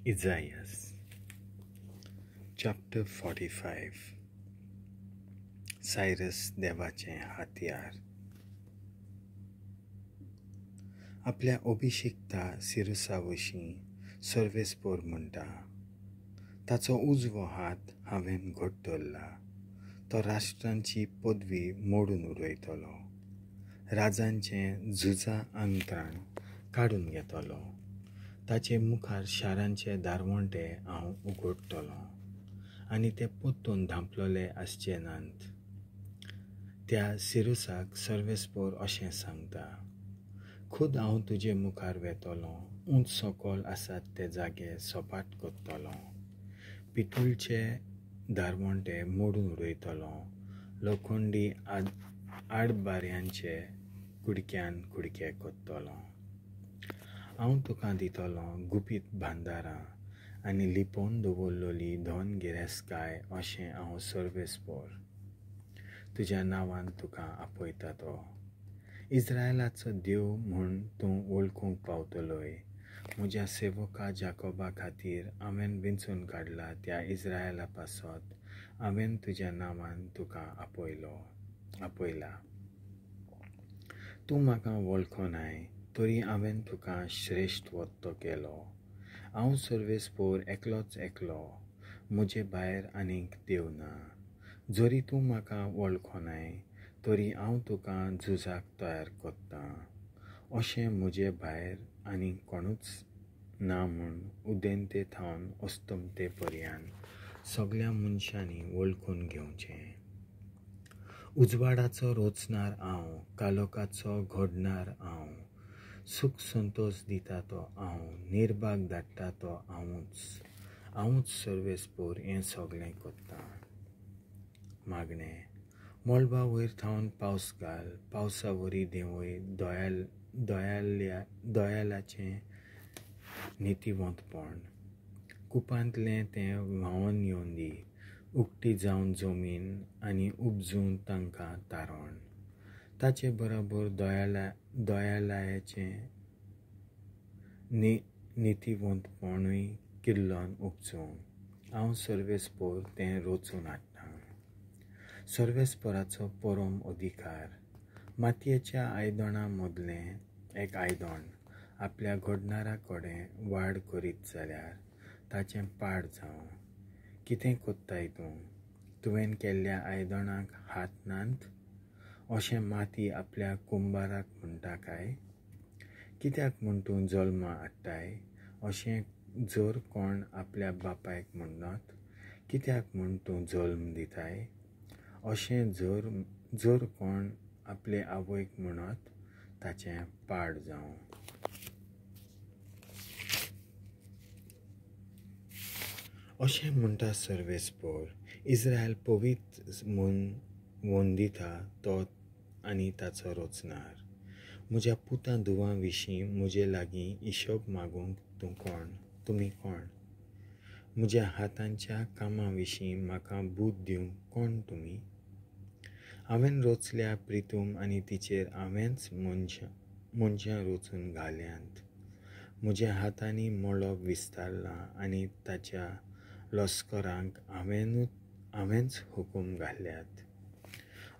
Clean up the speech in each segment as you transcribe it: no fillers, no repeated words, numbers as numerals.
Isaiah chapter 45. Cyrus देवाचें हातयार. आपल्या अभिषिक्ता सिरुसा वशीं सर्वेस्पोर म्हणटा, ताचो उजवो हात हांवें घट धरला, तो राष्ट्रांची पदवी मोडून उडयतलो, राजांचें झुजा आंगत्राण काडून घेतलो, ताचे मुखार शारांचे दारवंटे हांव उगडटलो आनी ते पोत्तून धांपलोले आसचे नात. त्या सिरुसाक सर्वेस्पोर अशें सांगता, खुद हांव तुजे मुखार वेतलो, उंच सकल आसात ते जागे सपाट करतलो, पितूळचे दारवंटे मोडून उडयतलो, लोखंडी आडबाऱ्यांचे कुडक्यान कुडके करतलो. हांव तुका दितलो गुपीत भांदारां आनी लिपोवन दवरलोली धन गिरेस्तकाय, अशें हांव सर्वेस्पोर तुज्या नांवान तुका आपयता. तो इस्रायलाचो देव म्हूण तूं वळखूंक पावतलोय. म्हज्या सेवका जाकोबा खातीर हांवें विंचून काडला त्या इस्रायला पासत हांवें तुज्या नांवान तुका आपयला. तूं म्हाका वळखनाय तरी हांवें तुका श्रेश्ठ वत्तो केलो. हांव सर्वेस्पोर एकलोच एकलो, म्हजे भायर आनीक देव ना. जरी तूं म्हाका वळखनाय तरी हांव तुका झुजाक तयार करतां, अशें म्हजे भायर आनीक कोणूच ना म्हूण उदेंते थावन अस्तमते पर्यंत सगळ्या मनशांनी वळखून घेवचें. उजवाडाचो रोचणार हांव, कालोकाचो घडणार हांव, सूख संतोश दिता तो हांव, निर्भाग धाडटा तो हांवूच, हांवूच सर्वेस्पोर हें सगळें करतां. मागणें. मळबा वयर थावन पावस घाल, पावसा वरी देंवय दयालाचें नितीवंतपण. कुपांतलें तें व्हांवन येवन दी, उकती जावन जमीन आनी उपजून तांकां तारण. ताचे बरोबर दयालाचें नितीवंतपणूय किल्लोन उपजूं. हांव सर्वेस्पोर तें रचून हाडटा. सर्वेस्पोराचो परम अधिकार. मातयेच्या आयदणां मदलें एक आयदण आपल्या घडणारा कडेन वाड करीत जाल्यार ताचें पाड जावं. कितें कोत्ताय तूं? तुवें केल्ल्या आयदणाक हात नात अशें माती आपल्या कुंबाराक म्हणटा काय? कित्याक म्हूण तूं जल्मा हाडटाय अशें जर कोण आपल्या बापायक म्हणत, कित्याक म्हूण तूं जल्म दिताय अशें जर कोण आपले आवयक म्हणत, ताचें पाड जावं. अशें म्हणटा सर्वेस्पोर, इस्रायल पवित्र म्हूण वंदिता तो आनी ताचो रचणार. म्हज्या पुतां धुवां विशीं म्हजे लागीं हिशोब मागूंक तूं कोण, तुमी कोण? म्हज्या हातांच्या कामां विशीं म्हाका बूद दिवंक कोण तुमी? हांवें रचल्या प्रितूम आनी तिचेर हांवेंच मनशां रचून घाल्यांत. म्हज्या हातांनी मळब विस्तारलां आनी ताच्या लश्करांक हांवेंच हुकूम घाल्यात.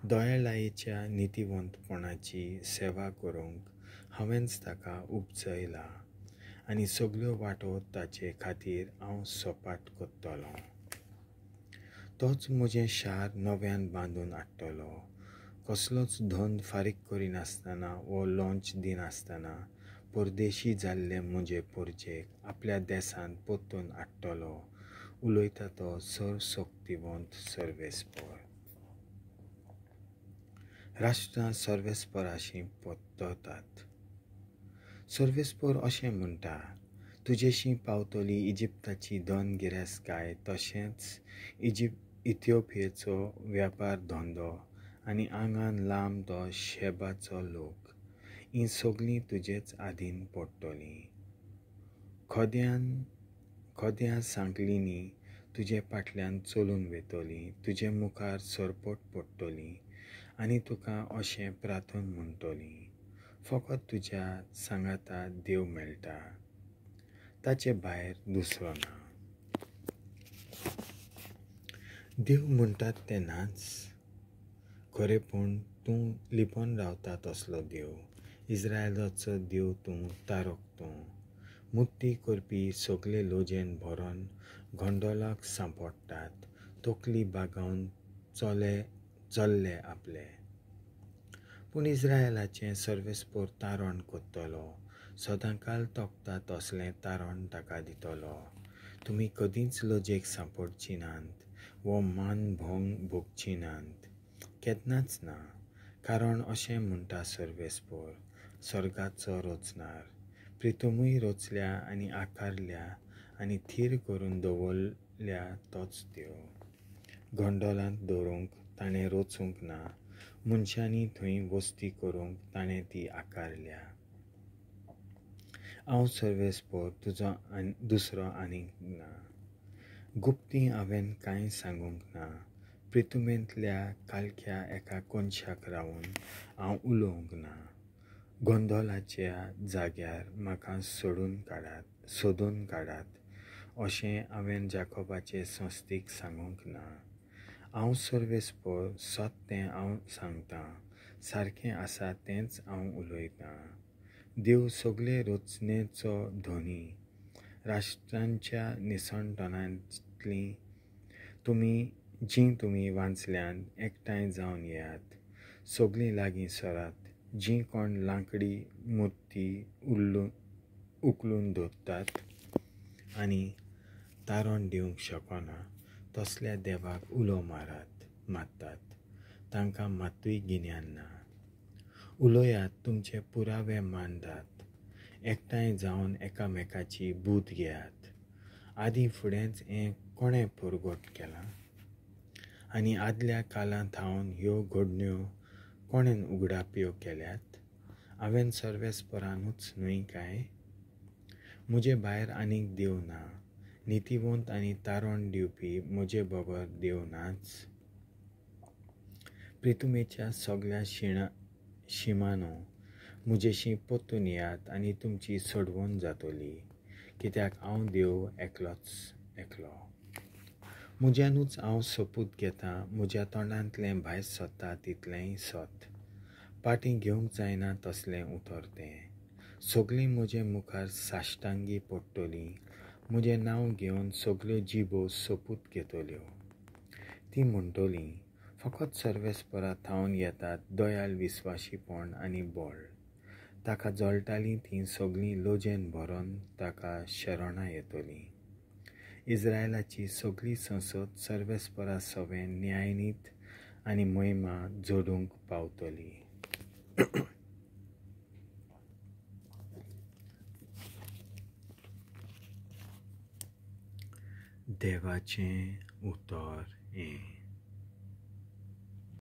दयाळायेच्या नितीवंतपणाची सेवा करूंक हांवेंच ताका उपजयला आनी सगळ्यो वाटो ताचे खातीर हांव सपाट करतलो. तोच म्हजें शार नव्यान बांदून हाडटलो, कसलोच धंद फारीक करिनासतना वो लोंच दिनासतना परदेशी जाल्ले म्हजे परजेक आपल्या देसांत परतून हाडटलो, उलयता तो सर्वशक्तिवंत सर्वेस्पोर. राष्ट्रां सर्वेस्पोराशी परततात. सर्वेस्पोर अशें म्हणटा, तुजेशी पावतली इजिप्ताची धन गिरेस्तकाय, तशेंच इथिओपियेचो व्यापार धंदो आनी आंगान लांब तो शेबाचो लोक, हीं सगळीं तुजेच आदीन पडटलीं. खोद्यां सांकळींनी तुजे फाटल्यान चलून वेतली, तुजे मुखार सरपट पडटली आनी तुका अशें प्रार्थन म्हणटली, फकत तुज्या सांगाता देव मेळटा. ताचे भायर दुसरो ना. देव म्हणटात तें नाच, खरेपण तूं लिपोन रावता तसलो देव, इस्रायलाचो देव तूं, तारक तूं. मुर्ती करपी सगळे लोजेन भरोन गोंडोलाक सांपडटात, तकली बागावन चल्ले आपले. पूण इस्रायलाचें सर्वेस्पोर तारण करतलो, सदांकाल तोखता तसलें तारण ताका दितलो. तुमी कदींच लजेक सांपडची नात वो मान भंग भोगची नात, केन्नाच ना. कारण अशें म्हणटा सर्वेस्पोर, स्वर्गाचो रचणार, प्रितुमूय रचल्या आनी आकारल्या आनी थीर करून दवरल्या तोच देव. गोंडोलांत दवरूंक ताणें रचूंक ना, मनशांनी थंय वस्ती करूंक ताणें ती आकारल्या. हांव सर्वेस्पोर, तुजो दुसरो आनीक ना. गुप्ती हांवें कांय सांगूंक ना, प्रितुमेंतल्या कालख्या एका कोनशाक रावन हांव उलोवंक ना. गोंदोलाच्या जाग्यार म्हाका सोदून काडात अशें हांवें जाकोबाचे संस्थेक सांगूंक ना. हांव सर्वेस्पोर, सत तें हांव सांगतां, सारकें आसा तेंच हांव उलयतां. देव सगळे रचनेचो धनी, राष्ट्रांच्या निसणटणांतलीं तुमी जीं तुमी वाचल्यांत एकठांय जावन येयात, सगळीं लागीं सरात. जीं कोण लांकडी मुर्ती उखलून दवरतात आनी तारण दिवंक शकना तसल्या देवाक उलो मारतात, तांकां मातूय गिन्यान ना. उलयात, तुमचे पुरावे मांडात, एकठांय जावन एकामेकाची बूद घेयात. आदीं फुडेंच हें कोणें परगट केलां आनी आदल्या काळांत थावन ह्यो घडण्यो कोणें उगडाप्यो केल्यात? हांवें सर्वेस्परानूच न्हय काय? म्हजे भायर आनीक देव ना, नितीवंत आनी तारण दिवपी म्हजे बगर देव नाच. प्रितुमेच्या सगळ्या शिमानो म्हजेशी परतून येयात आनी तुमची सोडवण जातली, कित्याक हांव देव एकलोच एकलो. म्हज्यानूच हांव सोपूत घेतां, म्हज्या तोंडांतलें भायर सरता तितलेंय सत, पाटीं घेवंक जायना तसलें उतर तें. सगळीं म्हजे मुखार साश्टांगी पडटलीं, म्हजें नांव घेवन सगळ्यो जिबो सोपूत घेतल्यो. ती म्हणटलीं, फकत सर्वेस्परा थावन येतात दयाल, विस्वाशीपण आनी बळ. ताका जळटालीं तीं सगळीं लोजेन भरोन ताका शरणां येतलीं. इस्रायलाची सगळी संसद सर्वेस्परा सवें न्यायनीत आनी महिमा जोडूंक पावतली. देवाचें उतर हें.